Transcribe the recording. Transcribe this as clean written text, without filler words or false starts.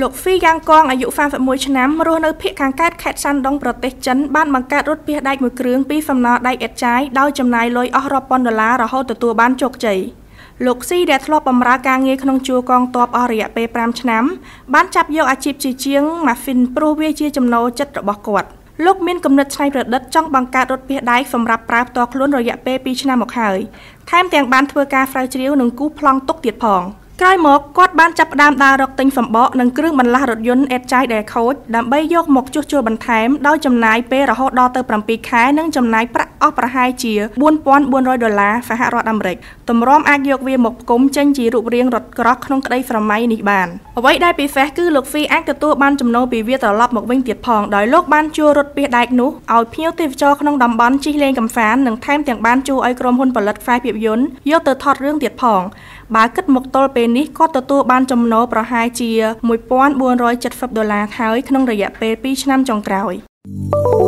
លោកហ្វីយ៉ាងកងអាយុ31ឆ្នាំរស់នៅភូមិខាងកើតខេត្តសាន់ដុងប្រទេសចិនបានបង្កើតរថពាសដែកមួយគ្រឿងពីសំណល់ដែកអេតចាយដោយចំណាយលុយអស់រាប់ពាន់ដុល្លាររហូតទទួលបានជោគជ័យលោកស៊ីដែលធ្លាប់បម្រើការងារក្នុងជួរកងទ័ពអស់រយៈពេល5ឆ្នាំបានចាប់យកអាជីពជាជាងម៉ាស៊ីនព្រោះវាជាចំណូលចិត្តរបស់គាត់លោកមានគំនិតច្នៃប្រឌិតចង់បង្កើតរថពាសដែកសម្រាប់ប្រើផ្ទាល់ខ្លួនរយៈពេល2ឆ្នាំមកហើយថែមទាំងបានធ្វើការស្រាវជ្រាវនិងគូសប្លង់ទុកទៀតផងក្រោយមកគាត់បានចាប់ផ្ដើមដើររកទិញសំបកនិងគ្រឿងបន្លាស់រថយន្តអេតចាយដែលខូចដើម្បីយកមកជួសជុលបន្ថែមដោយចំណាយពេលរហូតដល់ទៅ7ខែនិងចំណាយប្រាក់អស់ប្រហែលជា4400ដុល្លារសហរដ្ឋអាមេរិកទម្រាំអាចយកវាមកផ្គុំចេញជារូបរាងរថក្រោះក្នុងក្តីស្រមៃនេះបានអ្វីដែលពិសេសគឺលោកហ្វីអាចទទួលបានចំណូលពីវាត្រឡប់មកវិញទៀតផងដោយលោកបានជួលរថពាសដែកនោះឲ្យភ្ញៀវទេសចរក្នុងតំបន់ជិះលេងកម្សាន្តនិងថែមទាំងបានជួលឲ្យក្រុមហ៊ុនផលិតខ្សែភាពយន្តយកទៅថតរឿងទៀតផងបើគិតមកទល់ពេលនេះគាត់ទទួលបានចំណូលប្រហែលជា1470ដុល្លារហើយក្នុងរយៈពេល2ឆ្នាំចុងក្រោយ។